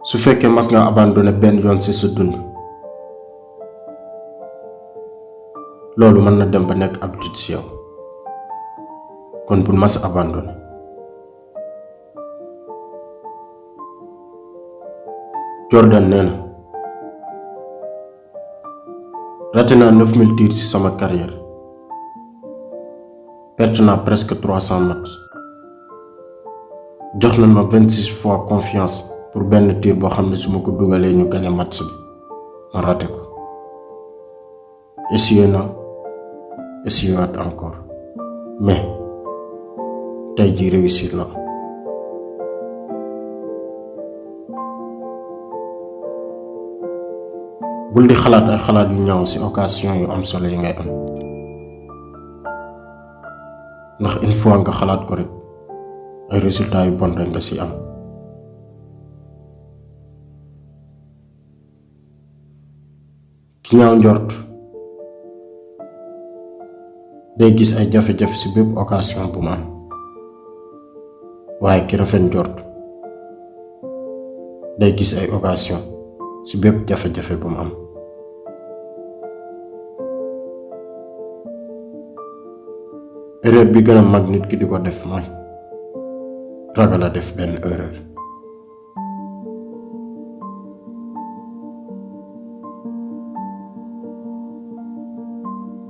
su fekkee mas nga abandonné benn yoon ci sa dund loolu mën na dem ba nekk habitude ci yow kon bul mas abandonné. Jordan nee na raté naa 9000 tirs ci sama carrière perte naa presque 300 matchs jox nañ ma 26 fois confiance pour benn tir boo xam ne su ma ko dugalee ñu gagné match bi ma raté ko essayé waat encore mais tey jii réussir na. bul di xalaat ay xalaat yu ñaaw ci occasion yu am solo yi ngay am ndax une fois nga xalaat ko rek ay résultats yu bon rek nga ci am. ki ñaaw njort day gis ay jafe-jafe ci bépp occasion bu mu am waaye ki rafet njort day gis ay occasion ci bépp jafe-jafe bu mu am. erreur bi gën a mag nit ki di ko def mooy ragal a def benn erreur.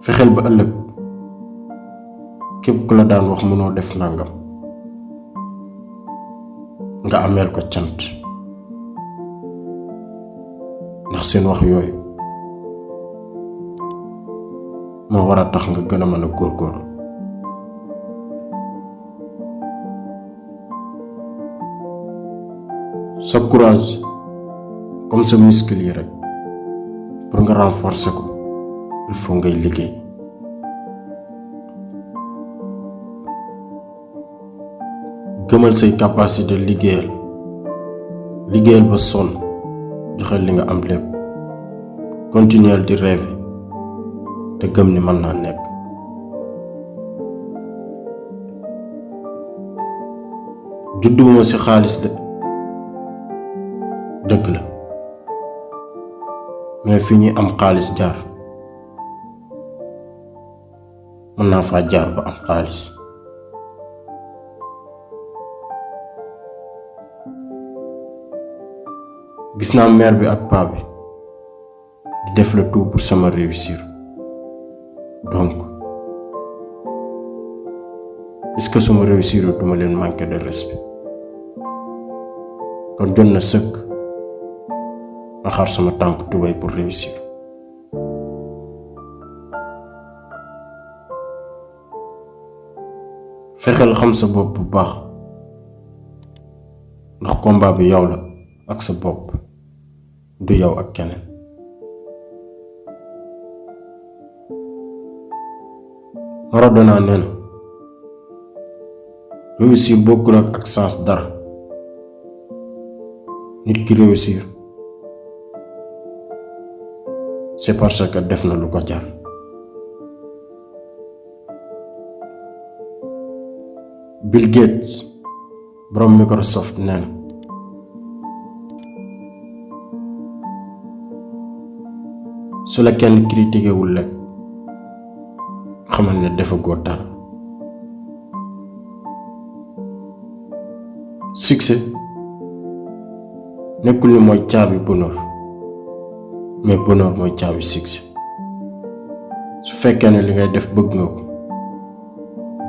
fexeel ba ëllëg képp ku la daan wax mënoo def nangam nga ameel ko cant ndax seen wax yooyu moo war a tax nga gën a mën a góorgóorlu. sa courage comme sa muscle yi rek pour nga renforcer ko il faut ngay liggéey. gëmal say capacité liggéeyal ba sonn joxel li nga am lépp continuer di rêver te gëm ni mën naa nekk. judduwuma ci xaalis de dëgg la mais fi ñuy am xaalis jaar mën naa faa jaar ba am xaalis. gis naa mère bi ak paa bi di def le tout pour sama réussir donc est-ce que suma réussir duma leen manquer de respect kon jot na sëkk ma xar sama tànk tubéy pour réussir. fexeel xam sa bopp bu baax ndax combat bi yow la ak sa bopp du yow ak keneen. Maradona nee na réussir bokkul ak chance dara nit ki réussir c'est parce que def na lu ko jar. Bill Gates borom Microsoft nee na su la kenn critiqué wul lekk xamal ne defagoo dara. succès nekkul ni mooy caabi bonheur mais bonheur mooy caabi succès. su fekkee ne li ngay def bëgg nga ko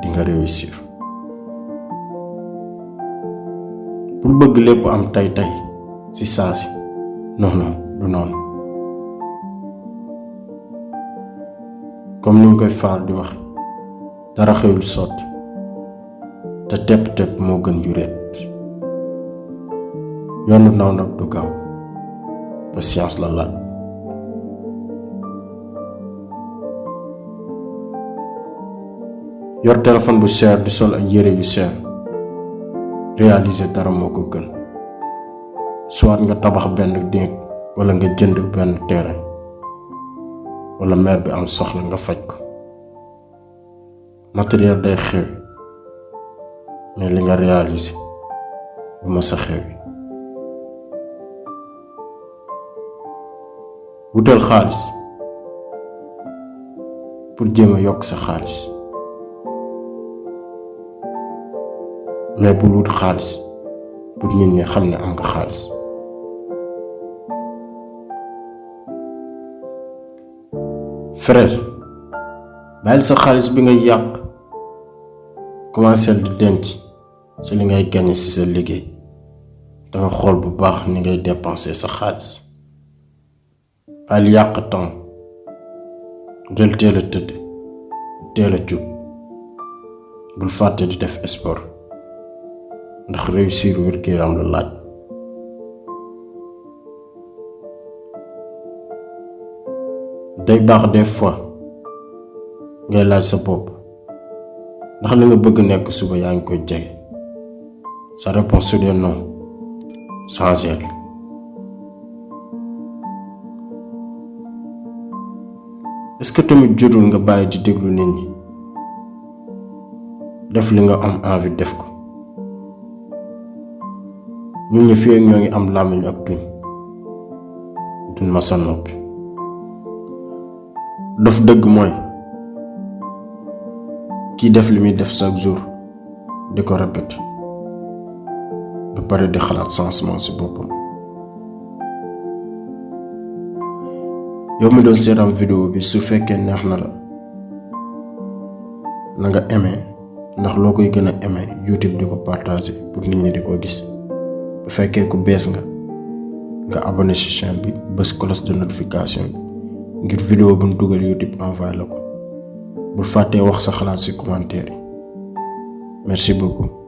di nga réussir. pour bëgg lépp am tey ci saa si non du noonu. comme ni ñu koy faral di wax dara xewul sotti te tepp moo gën jureet. yoonu naw nag du gaaw patience la laaj. yor téléphone bu cher di sol ay yére yu cher réaliser dara moo ko gën. soit nga tabax benn néeg wala nga jënd benn terrain wala mère bi am soxla nga faj ko. matériel day xew mais li nga réaliser du ma sa xew. wutal xaalis pour jéem a yokk sa xaalis mais bul wut xaalis pour nit ñi xam ne am nga xaalis. frère bàyyil sa xaalis bi ngay yàq commencé di denc ci li ngay gagné ci sa liggéey danga xool bu baax ni ngay dépenser sa xaalis. bàyyil yàq temps del teel a tëdd teel a jug bul fàtte di def sport ndax réussir wér-gu-yaram la laaj. day baax des fois ngay laaj sa bopp ndax li nga bëgg nekk suba yaa ngi koy jege. sa réponse su dee non changel. est-ce que tamit jotul nga bàyyi di déglu nit ñi def li nga am envie def ko. ñun ñi fii ak ñoo ngi am làmmiñ ak duñ ma sa noppi. dof dëgg mooy kiy def li muy def chaque jour di ko répété ba pare di xalaat changement ci boppam. yow mi doon seetaan vidéo bi su fekkee neex na la na nga aimé ndax loo koy gën a aimé YouTube di ko partager pour nit ñi di ko gis. bu fekkee ku bees nga abonné ci chaîne bi bës cloche de notification bi ngir vidéo bu ñu dugal YouTube envoyé la ko. bul fàttee wax sa xalaat ci commentaire yi. merci beaucoup.